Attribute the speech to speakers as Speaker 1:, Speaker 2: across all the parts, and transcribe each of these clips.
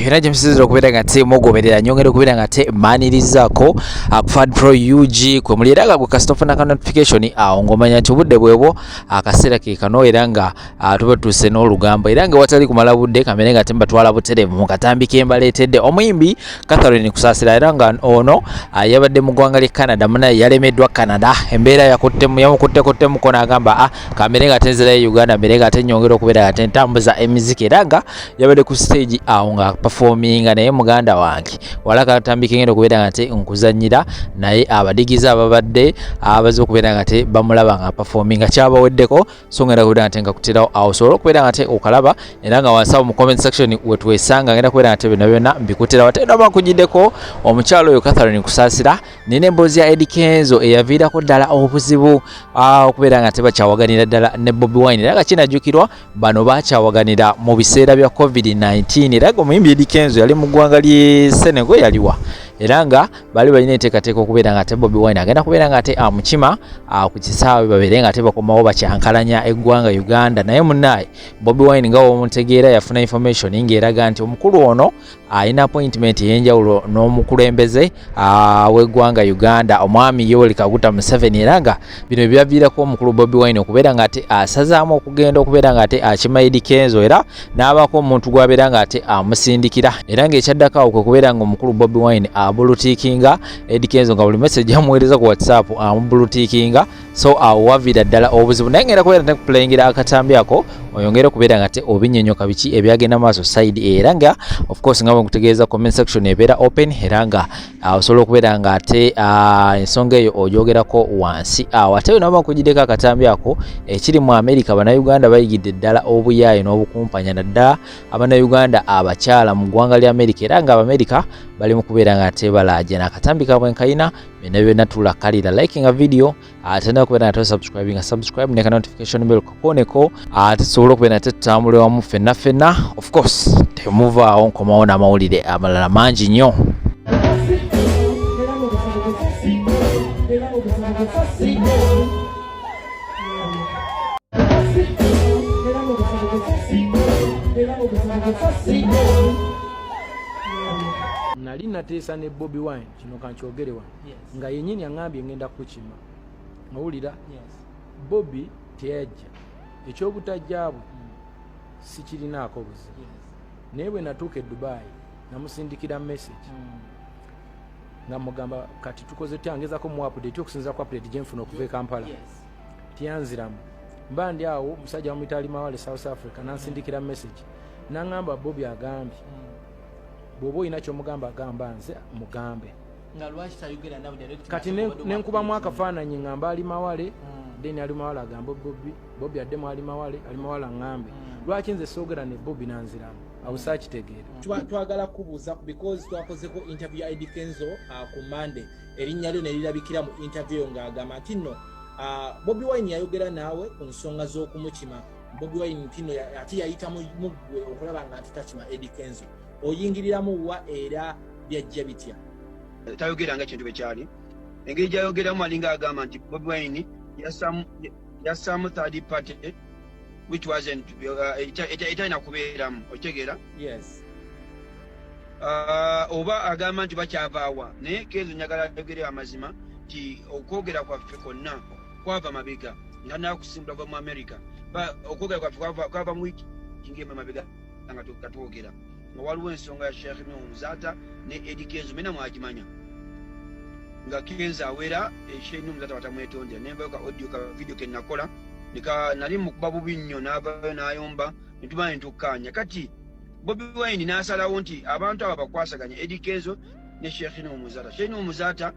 Speaker 1: Yonna gye musinzira okubeera nga te mugoberera, nyongera okubeera nga te mmanirizaako Fad Pro UG kwe muli, era nga gwe kasita ofuna ka notification awo ng'omanya nti obudde bwebwo, akaseera ke kano, era nga tuba tutuuse n'olugambo. Era nga watali kumala budde, kamere nga tembatwala butereevu mu katambi ke mbaleetedde omuyimbi Catherine Kusaasira. Era nga ono yabadde mu ggwanga ly'e Canada. Munaye yalemeddwa Canada, embeera yakuttemu, yamukuttekuttemu n'agamba, "Ah, kamere nga tenzirayo Uganda, mbere nga tenyongera okubeera nga tentambuza emiziki." Era nga yabadde ku stage awo nga performinga, naye muganda wange wala katambi kengenda okubeera nga te nkuzanyira, naye abadigize ababadde abaze okubeera nga te bamulaba nga performinga kyabaweddeko. So ngenda kubeera nga te nkakuterawo awo osobola okubeera nga te okalaba, era nga wansi awo mu comment section wetwesanga ngenda kubeera nga te byonna byonna mbikuterawo. Ate naba nkugiddeko omukyalo oyo Catherine Kusaasira, nina emboozi ya Eddy Kenzo eyaviirako ddala obuzibu okubeera nga tebakyawaganira ddala ne Bobi Wine. Era nga kinajjukirwa bano bakyawaganira mu biseera bya COVID-19, era nga omuyimbi Eddy Kenzo yali mu ggwanga ly'e Senegal yaliwa, era nga baali balina enteekateeka okubeera nga ate Bobi Wine agenda kubeera nga ate amukima ku kisaawe, babeere nga ate bakomawo bakyankalanya eggwanga Uganda. Naye munaaye Bobi Wine nga womutegeera yafuna information ng'eraga nti omukulu ono alina appointment ey'enjawulo n'omukulembeze w'eggwanga Uganda, omwami Yoweri Kaguta Museveni. Era nga bino byaviirako omukulu Bobi Wine okubeera nga ate asazaamu okugenda okubeera nga ate akima Eddy Kenzo, era n'abaako omuntu gw'abeera nga ate amusindikira. Era ng'ekyaddako awo kwe kubeera nga omukulu Bobi Wine ablue-tickinga Eddy Kenzo, nga buli message amuweereza ku WhatsApp amublue-tickinga. So awo waviira ddala obuzibu. Naye ngenda kubeera nekuplayingira akatambi ako oyongere okubeera nga te obinyonyoka biki ebyagenda maaso side. Era nga of course nga bwenkutegeeza, comment section ebeera open, era nga osobola okubeera nga ate ensonga eyo ogyogerako wansi awo. Ate naba nkugiddeko akatambi ako, ekiri mu America, Bannayuganda bayigidde ddala obuyaaye n'obukumpanya, naddala Abannayuganda abakyala mu ggwanga lya America. Era nga Abamerika bali mu kubeera nga ate balaajana. Akatambi kabwe nkayina, byonna byonna tulakalira. Likinga video, ate nakubeera nga tosubscribinga, subscribe ne ka notification bell kakoneko, ate tusobole okubeera nate tutambule wamu ffenna ffenna. Of course temuvaawo, nkomawo n'amawulire amalala mangi nnyo.
Speaker 2: Nali nateesa ne Bobi Wine, kino kankyogere wano, nga yenyini aŋambye ngenda kukima. Owulira, Bobi teyajja. Ekyobutajja bwe sikirinaako buzibu, naye bwe natuuka e Dubai namusindikira message nga mugamba kati tukoze tutya, ngezako mu update okusinziira ku update gyenfuna okuva e Kampala. Tiyanziramu. Mba ndi awo, omusajja bamuyita Ali Mawale, South Africa, nansindikira message naŋŋamba, "Bobi agambye bw'oba olina kyomugamba, agamba nze mugambe."
Speaker 3: Nga lwaki tayogera nawe direct?
Speaker 2: Kati nenkubamu akafaananyi ŋŋamba Ali Mawale, then Ali Mawale agambe Bobi, Bobi addemu Ali Mawale, Ali Mawale aŋŋambe lwaki nze soogera ne Bobi nanziramu. Awo saakitegeera.
Speaker 3: Twagala kubuuza because twakozeko interview ya Eddy Kenzo ku Monday, erinnya lyo ne lirabikira mu interview eyo ng'agamba nti nno Bobi Wine yayogera naawe ku nsonga z'okumukima. Bobi Wine nti nno ate yayita mu ggwe okulaba nga nti takima Eddy Kenzo. Oyingiriramu wa era byajja bitya?
Speaker 4: Tayogera nga kintu bwe kyali. Engeri gyayogeramu alinga agamba nti Bobi Wine yassaamu third party which wasn't etalina kubeeramu. Okitegeera?
Speaker 3: Yes.
Speaker 4: Oba agamba nti bakyavaawa, naye Kenzo njagala ayogere amazima nti okwogera kwaffe kwonna kwava mabega nga nakusimbula kuva mu America. Okwogera kwaffe kwava mu wiiki ng'emu mabega nga twogera nga waliwo ensonga ya Sheikh Nuhu Muzaata ne Eddy Kenzo, mena mwagimanya, nga Kenzo awera Sheikh Nuhu Muzaata batamwetondera. Nenvayo ka audio ka video ke nakola nika nali mukuba bubi nnyo, n'avayo n'ayomba netumala netukkaanya. Kati Bobi Wine n'asalawo nti abantu abo bakwasaganya, Eddy Kenzo ne Sheikh Nuhu Muzaata. Sheikh Nuhu Muzaata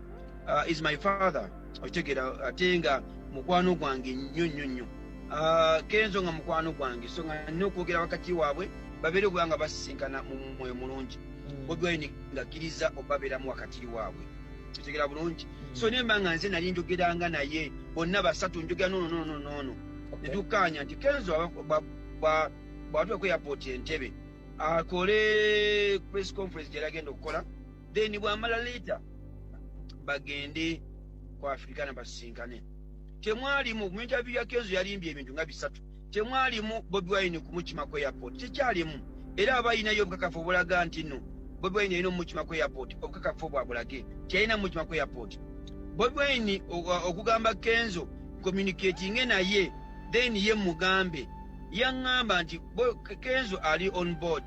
Speaker 4: is my father, okitegeera? Ate nga mukwano gwange nnyo nnyo nnyo. Kenzo nga mukwano gwange, so nga nina okwogera wakati waabwe babeere okuba nga basisinkana mu mwoyo mulungi. Bobi Wine ng'akkiriza obabeeramu wakati waabwe, okitegera bulungi? So nemba nga nze nali njogeranga naye bonna basatu, njogera nono nono nono, netukkaanya nti Kenzo bw'atuuka ku airport Entebe akole press conference gyali agenda okukola, then bw'amala later bagende ku Africana basisinkane. Temwalimu mu interview ya Kenzo, yalimbye ebintu nga bisatu. Temwalimu Bobi Wine kumukima ku airport, tekyalimu. Era aba alinayo obukakafu obulaga nti nno Bobi Wine alina omukima ku airport, obukakafu obwo abulage teyalina mukima ku airport. Bobi Wine okugamba Kenzo communicatinge naye, then ye mugambe, yaŋŋamba nti Kenzo ali on board,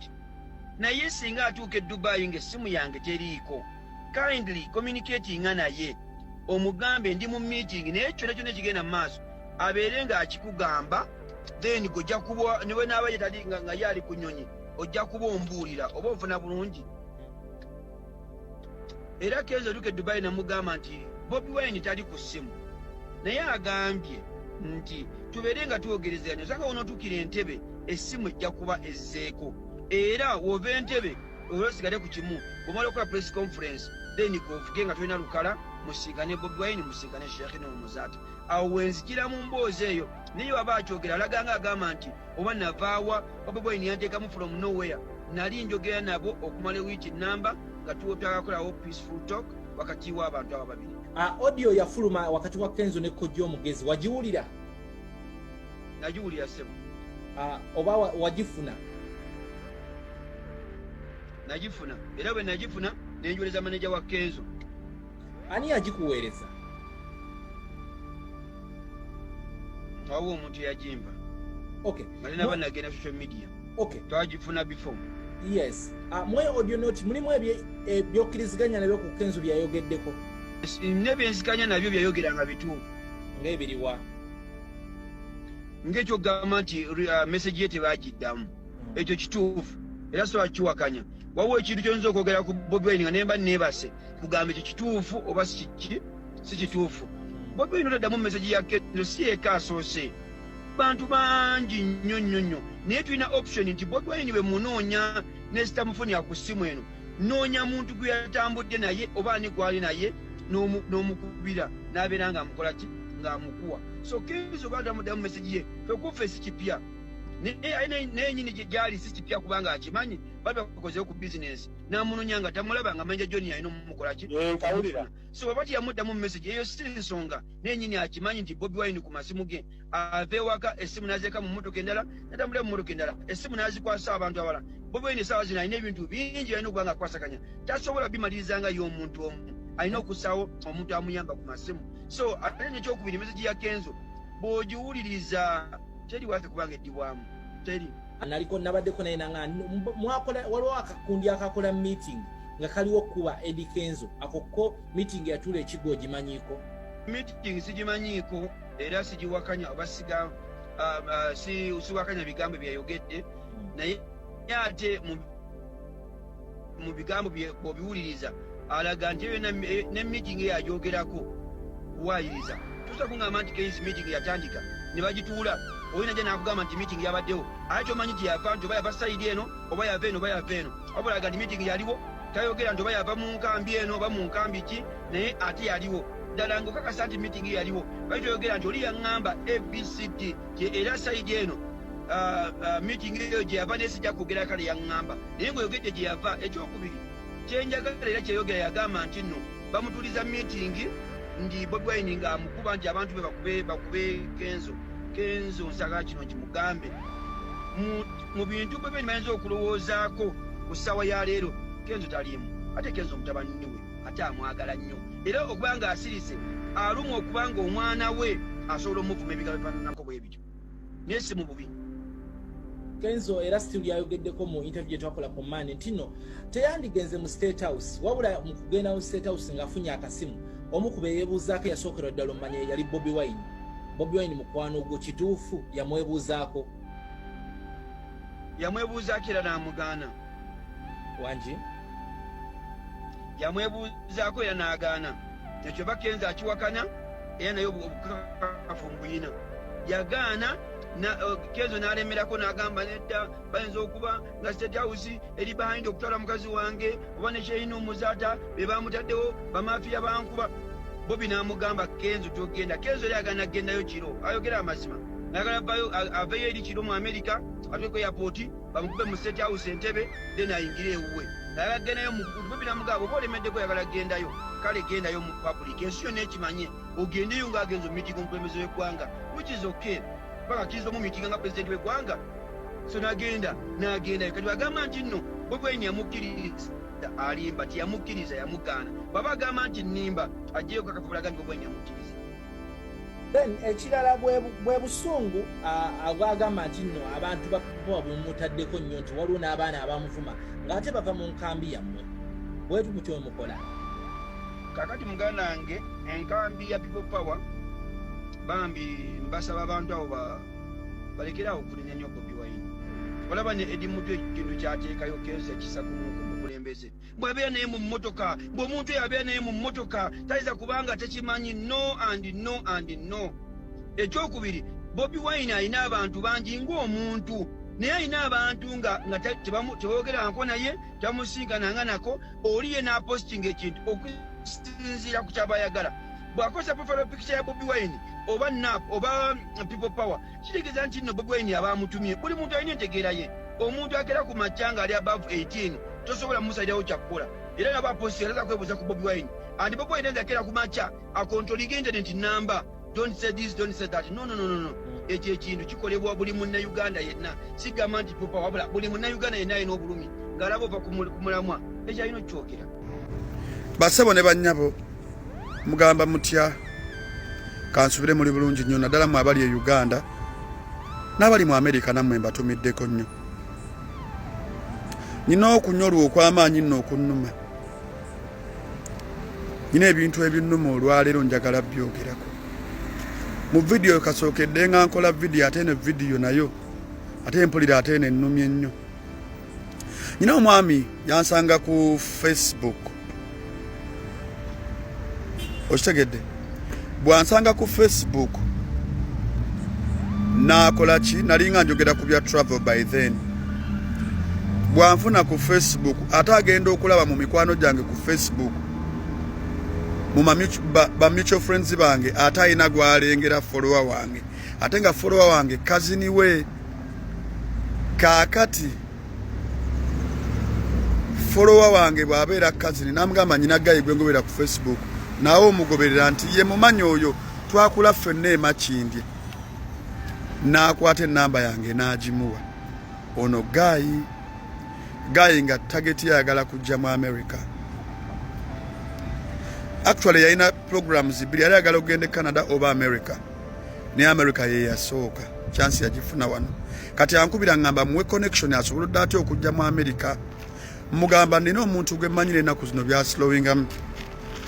Speaker 4: naye singa atuuka e Dubai ng'essimu yange teriiko, kindly communicatinga naye omugambe ndi mu meeting, naye kyonna kyonna ekigenda mu maaso abeere ng'akikugamba, then gojja kuba ne bwe naaba ye tali nga ye ali ku nnyonyi, ojja kuba ombuulira oba onfuna bulungi. Era Kenzo otuuka e Dubai namugamba nti Bobi Wine tali ku ssimu, naye agambye nti tubeere nga twogerezeganya, osanga wonootuukira Entebe essimu ejja kuba ezzeeko, era wova Entebe olwo osigale ku kimu, bwomala okukola press conference then gwovuge nga tolina lukala, musinkane Bobi Wine, musinkane Sheikh Nomuzata. Awo wenzijira mu mboozi eyo, naye waba akyogera alaga nga agamba nti oba navaawa, Bobi Wine yanteekamu from nowhere. Nali njogera nabo okumala ewiiki namba nga twagakolawo peaceful talk wakati w'abantu abo babiri.
Speaker 3: Audio yafuluma wakati wa Kenzo ne Kojja Omugezi, wagiwulira?
Speaker 4: Nagiwulira, ssebo.
Speaker 3: Oba wagifuna?
Speaker 4: Nagifuna, era bwe nagifuna nenjoleza maneja wa Kenzo.
Speaker 3: Ani yagikuweereza?
Speaker 4: Waliwo omuntu eyagimpa. Nga tenaba nagenda social media. Twagifuna before.
Speaker 3: Yes, mwe audio note mulimu ebyokkiriziganya nabyo ku Kenzo byayogeddeko?
Speaker 4: Nebyenzikanya nabyo byayogera nga bituufu.
Speaker 3: Ng'ebiriwa?
Speaker 4: Ng'ekyokugamba nti message ye tebagiddamu, ekyo kituufu era sobola kiwakanya. Waliwo ekintu kyoyinza okwogera ku Bobi Wine nga nemba neebase kugamba ekyo kituufu oba si si kituufu. Bobi Wine otaddamu message ya Kenzo si yeka asoose, bantu bangi nnyo nnyo nnyo, naye tulina option nti Bobi Wine bwe munoonya nesitamufunira ku ssimu eno, noonya muntu gwe yatambudde naye oba ani gwali naye n'omukubira n'abeera ng'amukola ki, ng'amukuwa. So Kenzo oba tamuddamu message ye, ffe si kipya, naye naye nyini gyali si kipya kubanga akimanyi bali bakozeyo ku bizinesi, n'amunoonya nga tamulaba nga manager John alina omumukola ki.
Speaker 5: Nkawulira.
Speaker 4: So bw'aba tiyamuddamu message eyo si nsonga, naye nyini akimanyi nti Bobi Wine ku masimu ge ava ewaka essimu n'azeeka mu mmotoka endala, natambulira mu mmotoka endala, essimu n'azikwasa abantu abalala. Bobi Wine essaawa zino alina ebintu bingi alina okuba nga akwasaganya, tasobola bimaliriza nga ye omuntu omu, alina okussaawo omuntu amuyamba ku masimu. So ate nekyokubiri, message ya Kenzo bw'ogiwuliriza teri waffe kubanga eddibwamu teri.
Speaker 3: Naliko nabaddeko naye nanga mwakola, waliwo akakundi akakola meeting nga kaliwo kuba Eddy Kenzo, ako ko meeting yatuula ekigo ogimanyiiko?
Speaker 4: Meeting sigimanyiiko era sigiwakanya oba siga siwakanya bigambo byeyayogedde, naye ate mu bigambo bw'obiwuliriza alaga nti ebyo ne meeting eyo agyogerako kuwaayiriza. Tosobola kuŋŋamba nti case meeting yatandika ne bagituula, oyina najja n'akugamba nti meeting yabaddewo, ate tomanyi gye yava, nti oba yava side eno oba yava eno oba yava eno, wabula alaga nti meeting yaliwo. Tayogera nti oba yava mu nkambi eno oba mu nkambi ki, naye ate yaliwo ddala ng'okakasa nti meeting yaliwo. Bali toyogera nti oli yaŋŋamba ABCD gye era side eno meeting eyo gye yava, naye sijja kwogera kale yaŋŋamba, naye ng'oyogedde gye yava. Ekyokubiri kyenjagala era kyeyogera, yagamba nti nno bamutuliza meeting nti Bobi Wine ng'amukuba nti abantu be bakube Kenzo. Kenzo nsagala kino nkimugambe, mu bintu Bobi Wine bayinza okulowoozaako ku ssaawa ya leero Kenzo taliimu, ate Kenzo mutabani we ate amwagala nnyo, era okuba nga asirise alumwa okuba nga omwana we asobola omuvuma ebigambo bifaananako bwe bityo, naye si mu bubi.
Speaker 3: Kenzo era still yayogeddeko mu interview gye twakola ku Mande nti no teyandigenze mu State House, wabula mu kugenda mu State House ng'afunye akasimu, omu ku beyeebuuzaako eyasookerwa ddala omumanya yali Bobi Wine. Bobi Wine mukwano gwo, kituufu yamwebuuzaako?
Speaker 4: Yamwebuuzaako era n'amugaana.
Speaker 3: Wangi?
Speaker 4: Yamwebuuzaako era n'agaana. Ekyo bakenza akiwakana era naye obukakafu mbuyina yagaana. Kenzo n'alemerako n'agamba nedda, bayinza okuba nga State House eri behind okutwala mukazi wange oba nekyerina omuzaata be bamutaddewo bamafiya bankuba. Bobi n'amugamba Kenzo togenda. Kenzo era yagana kugendayo kiro, ayogera amazima, ayagala vayo aveyo eri kiro mu America, atuke ku airport bamukube mu State House Entebe, then ayingire ewuwe. Ayagala kugendayo mu Bobi n'amugamba oba olemeddeko oyagala kugendayo, kale gendayo mu public ensi yonna ekimanye, ogendeyo ng'agenza omumitinga omukulembeze w'eggwanga, which is okay, paka akkiriza omumitinga nga pulezidenti w'eggwanga. So nagenda nagendayo. Kati bagamba nti nno Bobi Wine yamukkiriza, alimba. Tiyamukkiriza, yamugaana. Bwaba agamba nti nnimba, ajjeyo kakafubulaga nti Bobi Wine yamukkiriza.
Speaker 3: Then ekirala bwe busungu agwagamba nti nno abantu bakuba bwemutaddeko nnyo, nti waliwo n'abaana abamuvuma ng'ate bava mu nkambi yammwe. Bwetu mutyo mukola.
Speaker 4: Kakati muganda wange, enkambi ya People Power, bambi mbasaba abantu abo balekerawo okunenya nnyo Bobi Wine. Olaba ne Eddie Mutwe ekintu kyateekayo, Kenzo yakisa ku mukulembeze bw'abeera naye mu mmotoka, bw'omuntu oyo abeera naye mu mmotoka tayinza kubanga tekimanyi. No and no and no. Ekyokubiri, Bobi Wine alina abantu bangi ng'omuntu, naye alina abantu nga tebogerangako naye, tebamusinkananga nako. Oli ye n'apostinga ekintu okusinziira ku kyaba ayagala. Bw'akozesa profile picture ya Bobi Wine oba NUP oba People Power, kitegeeza nti nno Bobi Wine aba amutumye. Buli muntu alina entegeera ye. Omuntu akera ku makya nga ali above 18, tosobola mumusalirawo kyakukola. Era naba apostinga taza kwebuuza ku Bobi Wine. And Bobi Wine akera ku makya akontrolinga internet namba, "Don't say this, don't say that." No, no, no, no, no. Ekyo ekintu kikolebwa buli Munnayuganda yenna. Sigamba nti Popa, wabula buli Munnayuganda yenna alina obulumi ng'alaba ova ku mulamwa, ekyo alina okukyogera.
Speaker 5: Basebo ne bannyabo, mugamba mutya? Kansubire muli bulungi nnyo, naddala mwe abali e Uganda n'abali mu Amerika. Nammwe mbatumiddeko nnyo. Nina okunyolwa okw'amaanyi nno okunnuma. Nina ebintu ebinnuma olwaleero, njagala byogerako mu vidiyo. Kasookedde nga nkola vidiyo, ate eno vidiyo nayo ate mpulira ate eno ennumye nnyo. Nina omwami yansanga ku Facebook, okitegedde? Bwansanga ku Facebook nakola ki? Nalinga njogera ku bya travel by then. Bwanfuna ku Facebook, ate agenda okulaba mu mikwano gyange ku Facebook, mu ba mutual friends bange, ate alina gwalengera follower wange, ate nga follower wange cousin we. Kaakati follower wange bw'abeera cousin, namugamba, "Nyina guy gwe ngobera ku Facebook, nawe omugoberera?" Nti, "Ye mumanyi oyo, twakula ffenna emakindye." N'akwata enamba yange n'agimuwa ono guy. Guy nga target yayagala kujja mu America. Actually yalina programs bbiri, yali ayagala okugenda e Canada oba America, naye America ye yasooka, chance yagifuna wano. Kati ankubira ngamba muwe connection asobola odde atya okujja mu America. Mugamba, "Nina omuntu gwe mmanyira, ennaku zino byaslowingamu,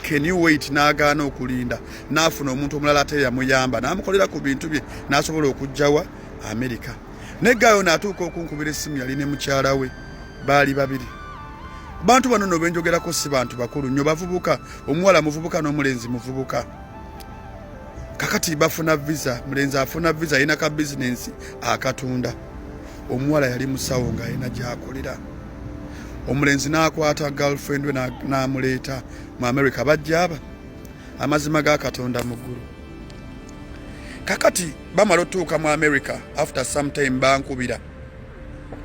Speaker 5: can you wait?" N'agaana okulinda, n'afuna omuntu omulala ate yamuyamba n'amukolera ku bintu bye, n'asobola okujjawa America. Naye guy naatuuka okunkubira essimu, yali ne mukyala we, baali babiri. Bantu bano no benjogerako si bantu bakulu nnyo, bavubuka. Omuwala muvubuka n'omulenzi muvubuka. Kakati bafuna visa, mulenzi afuna visa, alina ka bizinensi akatunda. Omuwala yali musawo ng'alina gy'akolera. Omulenzi n'akwata girlfriend we n'amuleeta mu America. Bajja aba amazima ga Katonda mu ggulu. Kakati bamala otuuka mu America, after some time bankubira,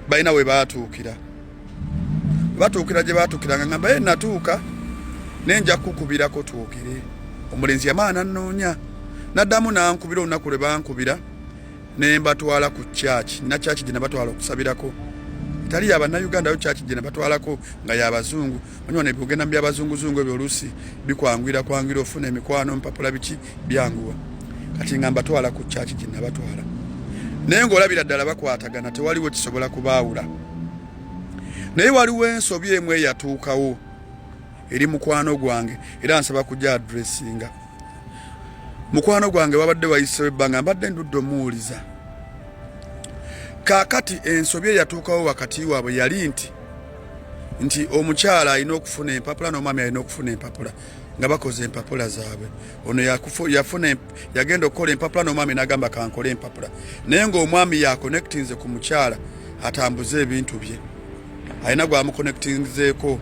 Speaker 5: balina we baatuukira. Batuukira gye baatuukira, nga ngamba, "Ye natuuka, naye nja kukukubirako twogere." Omulenzi yamala nannoonya, naddamu nankubira. Olunaku lwe bankubira ne mbatwala ku church. Nina church gye nabatwala okusabirako, etali yabannayuganda yo, church gye nabatwalako nga yabazungu. Manyi wano ogenda mu byabazunguzungu ebyo, oluusi bikwanguyira kwangira ofuna emikwano, mpapula, biki, byanguwa. Kati nga mbatwala ku church gye nabatwala, naye ng'olabira ddala bakwatagana, tewaliwo kisobola kubaawula. Naye waliwo ensobi emu eyatuukawo eri mukwano gwange, era nsaba kujja addressinga mukwano gwange. Wabadde wayisewo ebbanga, mbadde ndudde omuwuliza. Kaakati ensobi eyatuukawo wakati waabwe yali nti omukyala alina okufuna empapula n'omwami alina okufuna empapula. Nga bakoze empapula zaabwe, ono yafuna yagenda okukola empapula, n'omwami n'agamba, "Kankole empapula." Naye ng'omwami yakonectinze ku mukyala atambuze ebintu bye, alina gwamukonectinzeeko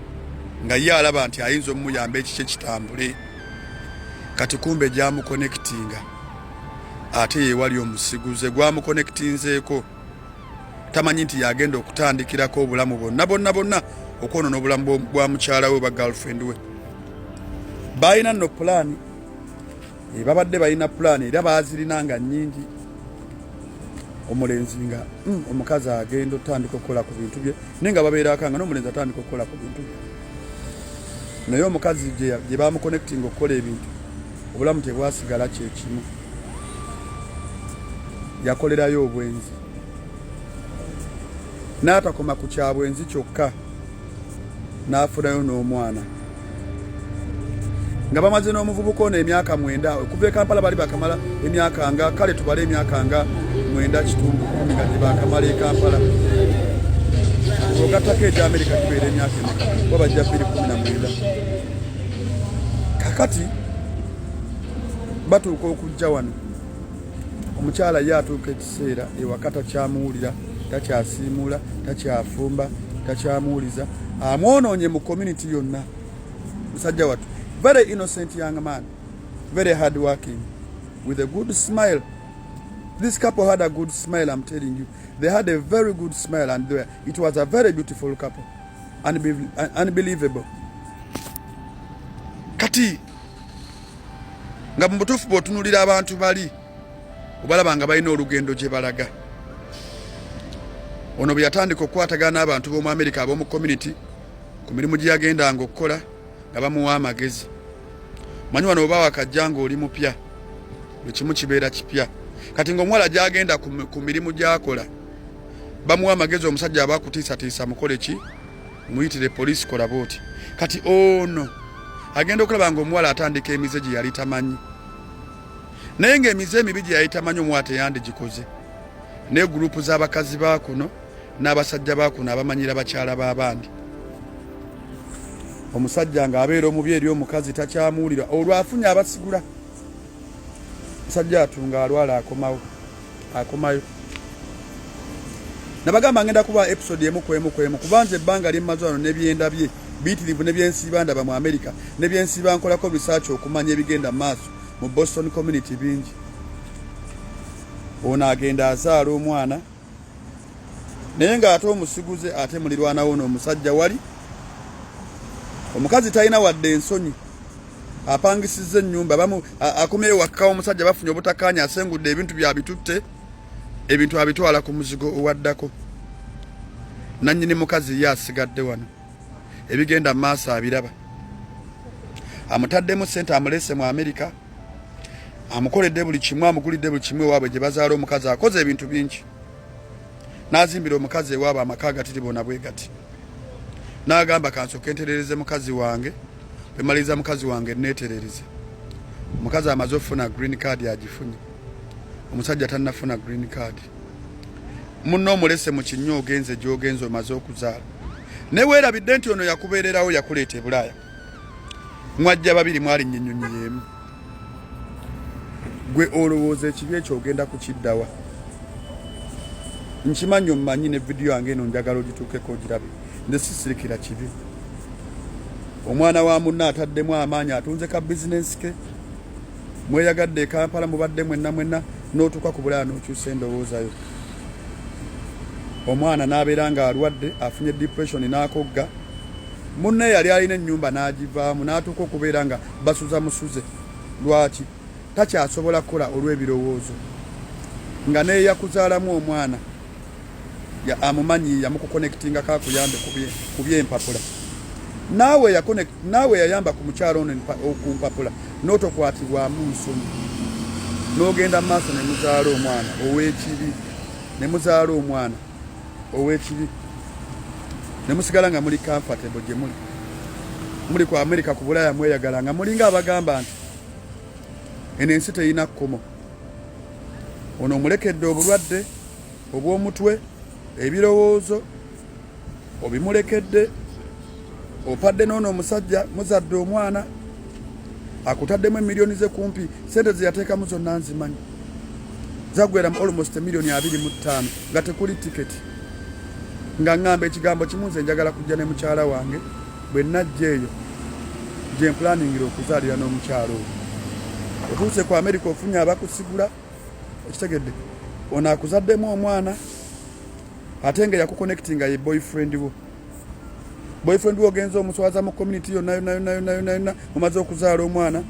Speaker 5: nga ye alaba nti ayinza omuyamba ekikye kitambule. Kati kumbe gyamukonectinga ate yewali omusiguze gwamukonectinzeeko, tamanyi nti yagenda okutandikirako obulamu bwonna bonna bonna okwonoona obulamu bwa mukyala we oba girlfriend we. Balina nno pulaani, babadde balina pulaani era baazirina nga nnyingi. Omulenzi nga omukazi agenda otandika okukola ku bintu bye, naye nga babeera akanga n'omulenzi atandika okukola ku bintu bye, naye omukazi gye bamuconnectinga okukola ebintu, obulamu tebwasigala kyekimu. Yakolerayo obwenzi, n'atakoma ku kyabwenzi kyokka, n'afunayo n'omwana nga bamaze n'omuvubuka ono emyaka 9 okuva e Kampala. Bali bakamala emyaka nga, kale tubale emyaka nga 9.5 10 nga gye bakamala e Kampala. Ogattako egya Amerika, kibeera emyaka emeka? Kuba bajja 219. Kakati batuuka okujja wano, omukyala ye atuuka ekiseera ewaka takyamuwulira, takyasiimuula, takyafumba, takyamuwuliza, amwonoonye mu community yonna. Musajja wattu, very innocent young man, very hard working, with a good smile. This couple had a good smile, I'm telling you. They had a very good smile and it was a very beautiful couple. Unbelievable. Kati nga mu butuufu bw'otunuulira abantu bali, obalaba nga balina olugendo gye balaga. Ono bwe yatandika okukwatagana n'abantu b'omu Amerika, ab'omu community, ku mirimu gye yagendanga okukola, nga bamuwa amagezi. Manyi wano oba wakajja ng'oli mupya, buli kimu kibeera kipya. Kati ng'omuwala gy'agenda ku mirimu gy'akola, bamuwa amagezi: omusajja aba akutiisatiisa, mukole ki? Muyitire poliisi, kola booti. Kati ono agenda okulaba nga omuwala atandika emize gye yali tamanyi, naye ng'emize emibi gye yali tamanyi omuwala teyandigikoze. Naye gurupu z'abakazi ba kuno n'abasajja ba kuno abamanyira bakyala b'abandi, omusajja ng'abeera omubi eri omukazi, takyamuwulira. Olwo afunye abasigula, musajja atu ng'alwala, akomawo, akomayo. Nabagamba ngenda kuba episode emu ku emu ku emu, kubanza ebbanga lyemmaze wano nebyendabye biyitirivu, nebyensiiba ndaba mu America, nebyensiiba nkolako research okumanya ebigenda mu maaso mu Boston community bingi. Ono agenda azaala omwana, naye ng'ate omusiguze, ate mulirwanawo n'omusajja wali. Omukazi talina wadde ensonyi, apangisizza ennyumba, akomyeyo wakka omusajja bafunye obutakkaanya, asengudde ebintu byabitutte, ebintu abitwala ku muzigo owaddako. Nannyini mukazi ye asigadde wano, ebigenda mu maaso abiraba. Amutaddemu sente, amulese mu Amerika, amukoledde buli kimu, amugulidde buli kimu. Ewaabwe gye bazaala omukazi, akoze ebintu bingi, n'azimbira omukazi ewaabwe amaka agatiribona bwe gati, n'agamba, "Kansooke nterereze mukazi wange, bwemaliriza mukazi wange neeterereze." Omukazi amaze okufuna green card, agifunye. Omusajja tannafuna green card. Munno omulese mu kinnyo, ogenze gy'ogenze, omaze okuzaala, naye weerabidde nti ono yakubeererawo, yakuleeta e Bulaaya. Mwajja babiri, mwalinnya ennyonyi y'emu. Gwe olowooza ekibi ekyo ogenda kukiddawa? Nkimanyi omumanyi, ne vidiyo yange eno njagala ogituukeko ogirabe. Nze sisirikira kibi. Omwana wa munna ataddemu amaanyi, atunze ka bizinensi ke, mweyagadde e Kampala, mubadde mwenna mwenna, n'otuuka ku Bulaaya n'okyusa endowoozayo. Omwana n'abeera ng'alwadde, afunye depression, n'akogga. Munne yali alina ennyumba n'agivaamu, n'atuuka okubeera nga basuza musuze. Lwaki takyasobola kukola? Olw'ebirowoozo nga neeyakuzaalamu omwana amumanyi, yamukuconnectingako akuyambe ku byempapula. Naawe yayamba ku mukyalo ono ku mpapula, n'otokwatibwamu nsonyi, n'ogenda mu maaso ne muzaala omwana ow'ekibi, ne muzaala omwana ow'ekibi, ne musigala nga muli comfortable gye muli, muli ku America, ku Bulaaya, mweyagala nga mulinga abagamba nti eno ensi teyina kkomo. Ono omulekedde obulwadde obw'omutwe, ebirowoozo obimulekedde, opadde n'ono omusajja, muzadde omwana, akutaddemu emiliyoni ze kumpi, sente ze yateekamu zonna nzimanyi, zagwera mu almost emiliyoni 25 nga tekuli tiketi. Nga ŋŋamba ekigambo kimu, nze njagala kujja ne mukyala wange, bwe najja eyo gye mpulaningira okuzaalira n'omukyala oyo. Otuuse ku Amerika, ofunye abakusigula, okitegedde? Ono akuzaddemu omwana, ate nga yakuconnectinga ye boyfriend wo. Boyfriend wo ogenza omuswaza mu community yonna yonna yonna yonna yonna yonna. Mumaze okuzaala omwana,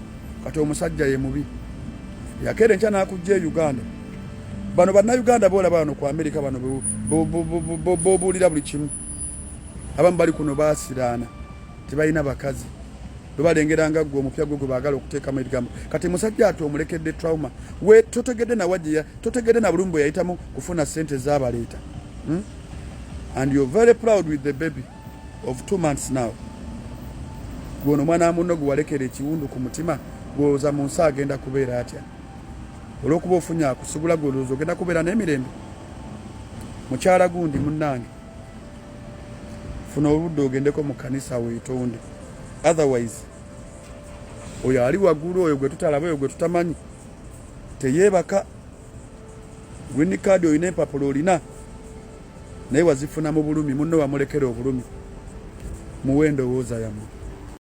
Speaker 5: kati omusajja ye mubi. Yakeera enkya n'akujja e Uganda. Bano Bannayuganda boolaba bano ku Amerika bano bobuulira buli kimu. Abamu bali kuno baasiraana, tebalina bakazi, bwe nga ggwe omupya gwe gwe baagala okuteekamu ebigambo. Kati musajja ate omulekedde trauma, we totegedde nawajjeya, totegedde na bulumi bwe yayitamu kufuna ssente zaabaleeta, And you're very proud with the baby of 2 months now. Gwono omwana wa munno gwe walekera ekiwundu ku mutima, gwolowooza mu nsi agenda kubeera atya? Olw'okuba ofunye akusigula, gwolowooza ogenda kubeera n'emirembe? Mukyala gundi munnange, funa oludda ogendeko mu kanisa weetonde, otherwise oyo ali waggulu, oyo gwe tutalaba, oyo gwe tutamanyi, teyeebaka. Green card olina, empapula olina, naye wazifuna mu bulumi. Munno wamulekera obulumi. Muwe endowooza yammwe.